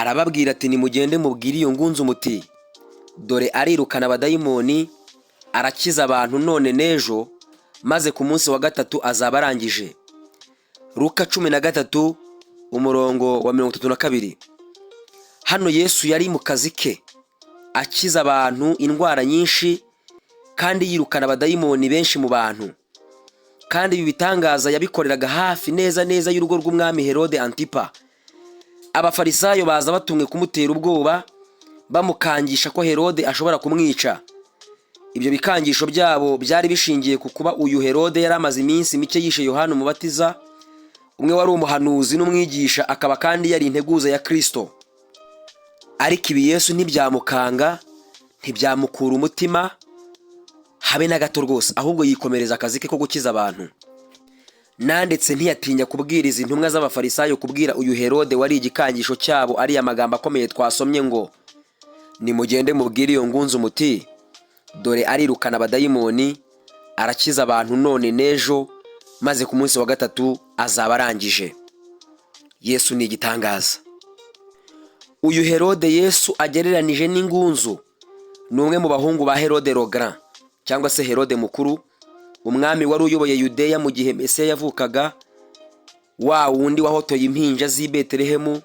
Arababwira ati: "Nimugende mubwire iyo ngunzu muti: 'Dore arirukana abadayimoni, arakiza abantu none n'ejo, maze ku munsi wa gatatu azaba arangije.'" Luka 13, umurongo wa 32. Hano Yesu yari mu kazi ke, akiza abantu indwara nyinshi kandi yirukana abadayimoni benshi mu bantu. Kandi ibi bitangaza yabikoreraga hafi neza neza y'urugo rw'umwami Herode Antipa. Abafarisayo baza batumwe kumutera ubwoba, bamukangisha ko Herode ashobora kumwica. Ibyo bikangisho byabo byari bishingiye ku kuba uyu Herode yari amaze iminsi mike yishe Yohana Umubatiza, umwe wari umuhanuzi n'umwigisha, akaba kandi yari integuza ya Kristo. Ariko ibi Yesu ntibyamukanga, ntibyamukura umutima habe na gato rwose, ahubwo yikomereza akazi ke ko gukiza abantu. Nandetse ntiyatinya kubwiriza intumwa z'Abafarisayo kubwira uyu Herode wari igikangisho cyabo ariya magambo akomeye twasomye ngo: "Nimugende mubwire iyo ngunzu muti: 'Dore arirukana abadayimoni, arakiza abantu none n'ejo, maze ku munsi wa gatatu azaba arangije.'" Yesu ni igitangaza. Uyu Herode Yesu agereranije n'ingunzu ni umwe mu bahungu ba Herode le Grand, cyangwa se Herode Mukuru, umwami wari uyoboye Yudeya mu gihe Mesiya yavukaga, wa wundi wahotoye impinja z'i Betelehemu,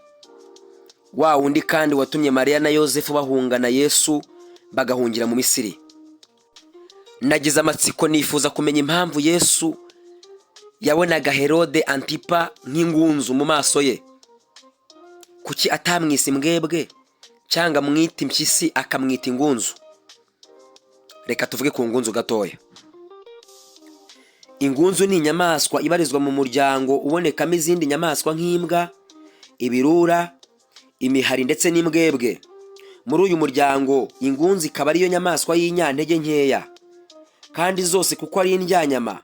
wa wundi kandi watumye Mariya na Yosefu bahungana Yesu bagahungira mu Misiri. Nagize amatsiko, nifuza kumenya impamvu Yesu yabonaga Herode Antipa nk'ingunzu mu maso ye. Kuki atamwise imbwebwe cyangwa mwita impyisi, akamwita ingunzu? Reka tuvuge ku ngunzu gatoya. Ingunzu ni inyamaswa ibarizwa mu muryango ubonekamo izindi nyamaswa nk'imbwa, ibirura, imihari ndetse n'imbwebwe. Muri uyu muryango, ingunzu ikaba ariyo nyamaswa y'inyantege nkeya, kandi zose kuko ari indyanyama,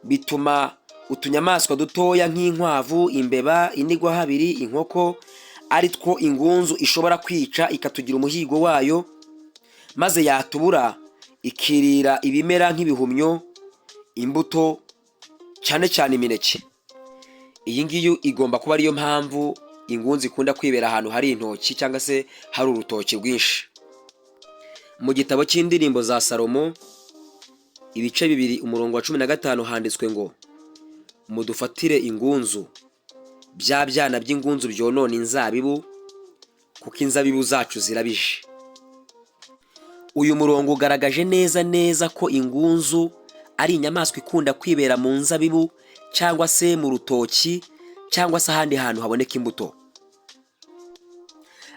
bituma utunyamaswa dutoya nk'inkwavu, imbeba, inigwahabiri, inkoko, ari two ingunzu ishobora kwica ikatugira umuhigo wayo, maze yatubura ikirira ibimera nk'ibihumyo, imbuto, cyane cyane imineke. Iyi ngiyi igomba kuba ariyo mpamvu ingunzu ikunda kwibera ahantu hari intoki cyangwa se hari urutoki rwinshi. Mu gitabo cy'Indirimbo za Salomo, ibice 2, umurongo wa 15, handitswe ngo: "Mudufatire ingunzu, bya byana by'ingunzu byonona inzabibu, kuko inzabibu zacu zirabije." Uyu murongo ugaragaje neza neza ko ingunzu ari inyamaswa ikunda kwibera mu nzabibu cyangwa se mu rutoki cyangwa se ahandi hantu haboneka imbuto.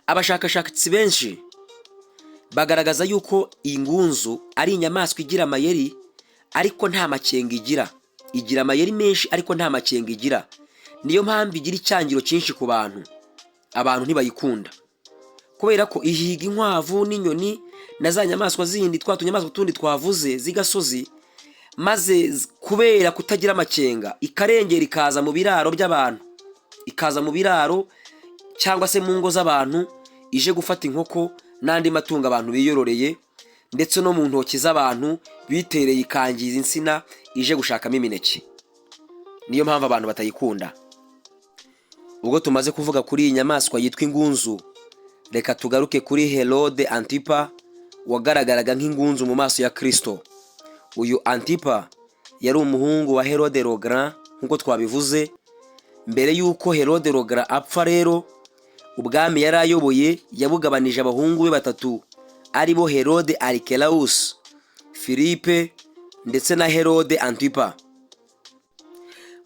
Abashakashatsi benshi bagaragaza yuko ingunzu ari inyamaswa igira amayeri ariko nta makenga igira. Igira amayeri menshi ariko nta makenga igira. Niyo mpamvu igira icyangiro cyinshi ku bantu. Abantu ntibayikunda kubera ko ihiga inkwavu n'inyoni na za nyamaswa zindi, twa tunyamaswa tundi twavuze z'igasozi, maze kubera kutagira amakenga ikarengera, ikaza mu biraro by'abantu, ikaza mu biraro cyangwa se mu ngo z'abantu, ije gufata inkoko n'andi matungo abantu biyororeye, ndetse no mu ntoki z'abantu bitereye, ikangiza insina ije gushakamo imineke. Niyo mpamvu abantu batayikunda. Ubwo tumaze kuvuga kuri iyi nyamaswa yitwa ingunzu, reka tugaruke kuri Herode Antipa wagaragaraga nk'ingunzu mu maso ya Kirisito. Uyu Antipa yari umuhungu wa Herode le Grand nk'uko twabivuze. Mbere y'uko Herode le Grand apfa rero, ubwami yari ayoboye yabugabanije abahungu be batatu, ari bo Herode Arikelaus, Philippe ndetse na Herode Antipa.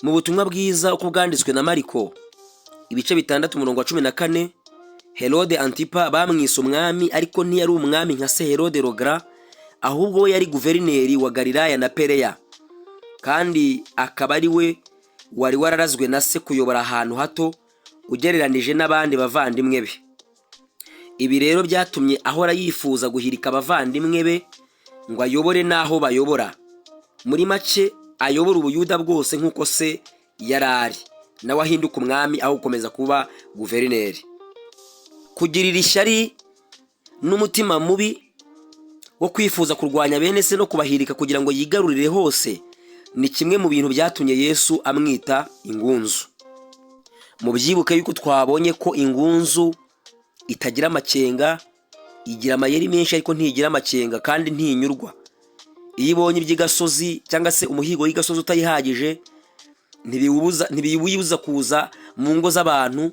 Mu Butumwa Bwiza uko bwanditswe na Mariko, ibice 6, umurongo wa 14, Herode Antipa bamwise umwami, ariko ntiyari umwami nka se Herode le Grand, ahubwo we yari guverineri wa Galilaya na Pereya, kandi akaba ari we wari wararazwe na se kuyobora ahantu hato ugereranije n'abandi bavandimwe be. Ibi rero byatumye ahora yifuza guhirika abavandimwe be ngo ayobore n'aho bayobora. Muri make, ayobora Ubuyuda bwose nk'uko se yari ari, nawe ahinduka umwami aho gukomeza kuba guverineri. Kugirira ishyari n'umutima mubi wo kwifuza kurwanya bene se no kubahirika kugira ngo yigarurire hose ni kimwe mu bintu byatumye Yesu amwita ingunzu. Mubyibuke yuko twabonye ko ingunzu Itagira amakenga, igira amayeri menshi ariko ntigira amakenga kandi ntinyurwa. Iyo ibonye iby'igasozi cyangwa se umuhigo w'igasozi utayihagije, ntibiwubuza kuza mu ngo z'abantu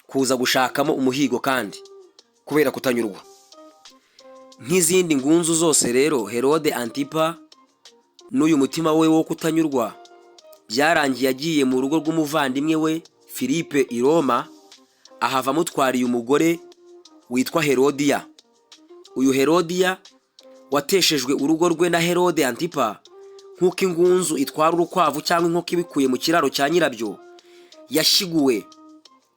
kuza gushakamo umuhigo, kandi kubera kutanyurwa. Nk'izindi ngunzu zose rero, Herode Antipa n'uyu mutima we wo kutanyurwa, byarangiye agiye mu rugo rw'umuvandimwe we Philippe i Roma, ahava amutwariye umugore witwa Herodiya. Uyu Herodiya wateshejwe urugo rwe na Herode Antipa, nk'uko ingunzu itwara urukwavu cyangwa inkoko ibikuye mu kiraro cya nyirabyo, yashyiguwe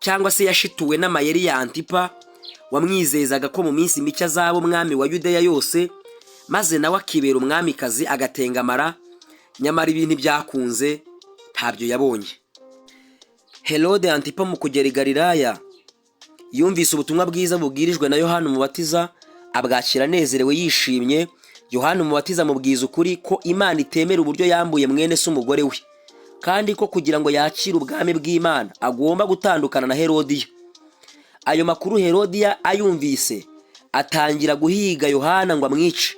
cyangwa se yashituwe n'amayeri ya Antipa, wamwizezaga ko mu minsi mike azaba umwami wa Yudeya yose, maze nawe akibera umwamikazi agatengamara. Nyamara ibi ntibyakunze, ntabyo yabonye. Herode Antipa mu kugera i Galilaya yumvise ubutumwa bwiza bubwirijwe na Yohana Umubatiza, abwakira anezerewe, yishimye. Yohana Umubatiza amubwiza ukuri ko Imana itemera uburyo yambuye mwene se umugore we, kandi ko kugira ngo yakire ubwami bw'Imana agomba gutandukana na Herodiya. Ayo makuru Herodiya ayumvise, atangira guhiga Yohana ngo amwice.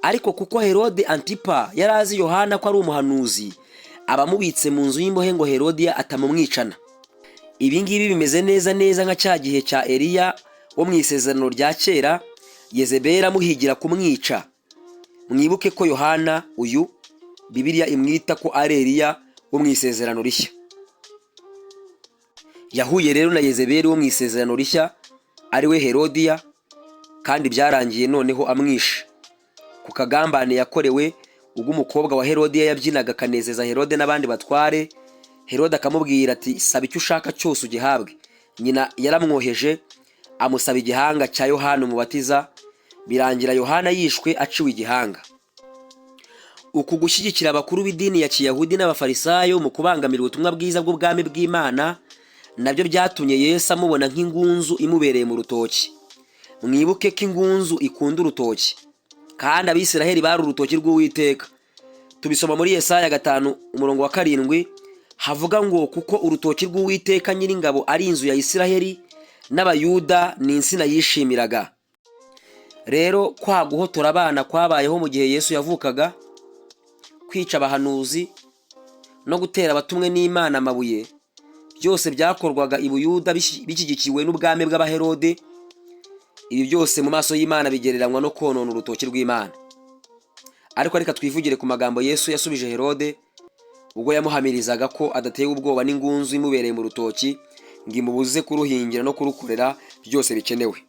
Ariko kuko Herode Antipa yari azi Yohana ko ari umuhanuzi, aba amubitse mu nzu y'imbohe ngo Herodiya atamumwicana. Ibi ngibi bimeze neza neza nka cya gihe cya Eliya wo mu Isezerano rya Kera, Yezebeli amuhigira kumwica. Mwibuke ko Yohana uyu Bibiliya imwita ko ari Eliya wo mu Isezerano Rishya. Yahuye rero na Yezebeli wo mu Isezerano Rishya, ari we Herodiya, kandi byarangiye noneho amwishe ku kagambane yakorewe ubwo umukobwa wa Herodiya yabyinaga akanezeza Herode n'abandi batware. Herode akamubwira ati: "Saba icyo ushaka cyose ugihabwe." Nyina yaramwoheje, amusaba igihanga cya Yohana Umubatiza. Birangira Yohana yishwe aciwe igihanga. Uku gushyigikira abakuru b'idini ya Kiyahudi n'Abafarisayo mu kubangamira ubutumwa bwiza bw'ubwami bw'Imana, nabyo byatumye Yesu amubona nk'ingunzu imubereye mu rutoki. Mwibuke ko ingunzu ikunda urutoki, kandi Abisiraheli bari urutoki rw'Uwiteka. Tubisoma muri Yesaya 5 umurongo wa 7, havuga ngo: "Kuko urutoki rw'Uwiteka Nyiringabo ari inzu ya Isiraheli, n'Abayuda ni insina yishimiraga." Rero kwa guhotora abana kwabayeho mu gihe Yesu yavukaga, kwica abahanuzi no gutera abatumwe n'Imana amabuye, byose byakorwaga i Buyuda bishyigikiwe n'ubwami bw'Abaherode. Ibi byose mu maso y'Imana bigereranywa no konona urutoki rw'Imana. Ariko reka twivugire ku magambo Yesu yasubije Herode ubwo yamuhamirizaga ko adatewe ubwoba n'ingunzu imubereye mu rutoki ngo imubuze kuruhingira no kurukorera byose bikenewe.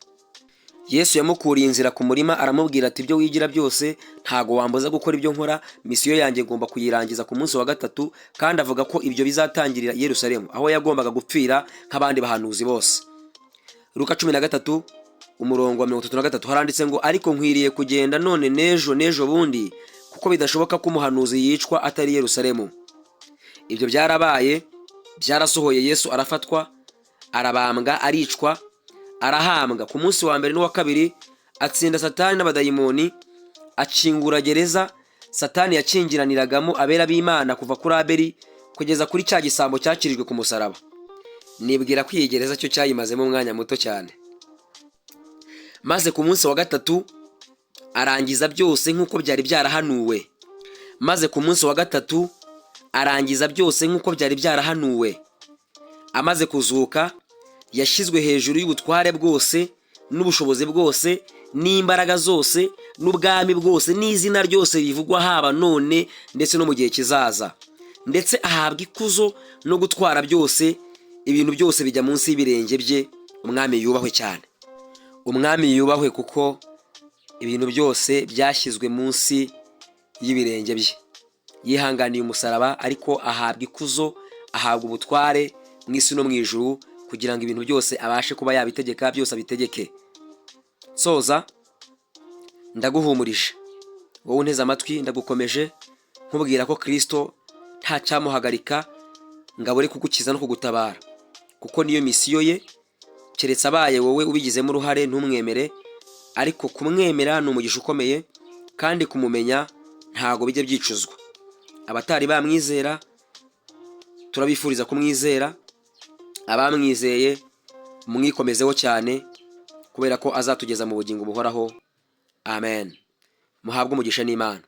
Yesu yamukuriye inzira ku murima, aramubwira ati: "Ibyo wigira byose ntago wambuza gukora ibyo nkora. Misiyo yanjye ngomba kuyirangiza ku munsi wa gatatu." Kandi avuga ko ibyo bizatangirira i Yerusalemu, aho yagombaga gupfira nk'abandi bahanuzi bose. Luka 13 umurongo wa 33 haranditse ngo: "Ariko nkwiriye kugenda none n'ejo n'ejo bundi, kuko bidashoboka ko umuhanuzi yicwa atari i Yerusalemu." Ibyo byarabaye, byarasohoye. Yesu arafatwa, arabambwa, aricwa, arahambwa. Ku munsi wa mbere n'uwa kabiri atsinda Satani n'abadayimoni, akingura gereza Satani yakingiraniragamo abera b'Imana kuva kuri Abeli kugeza kuri cya gisambo cyakirijwe ku musaraba. Nibwira ko iyi gereza cyo cyayimazemo umwanya muto cyane. Maze ku munsi wa gatatu arangiza byose nk'uko byari byarahanuwe. Maze ku munsi wa gatatu arangiza byose nk'uko byari byarahanuwe. Amaze kuzuka, yashyizwe hejuru y'ubutware bwose n'ubushobozi bwose n'imbaraga zose n'ubwami bwose n'izina ryose rivugwa, haba none ndetse no mu gihe kizaza, ndetse ahabwa ikuzo no gutwara byose. Ibintu byose bijya munsi y'ibirenge bye. Umwami yubahwe cyane, Umwami yubahwe, kuko ibintu byose byashyizwe munsi y'ibirenge bye. Yihanganiye umusaraba, ariko ahabwa ikuzo, ahabwa ubutware mu isi no mu ijuru, kugira ngo ibintu byose abashe kuba yabitegeka, byose abitegeke. Soza, ndaguhumurije wowe unteze amatwi, ndagukomeje nkubwira ko Kirisito nta cyamuhagarika ngo abure kugukiza no kugutabara, kuko niyo misiyo ye, keretse abaye wowe ubigizemo uruhare ntumwemere. Ariko kumwemera ni umugisha ukomeye, kandi kumumenya ntago bijya byicuzwa. Abatari bamwizera turabifuriza kumwizera, abamwizeye mwikomezeho cyane. Kubera ko azatugeza mu bugingo buhoraho. Amen. Muhabwe umugisha n'Imana.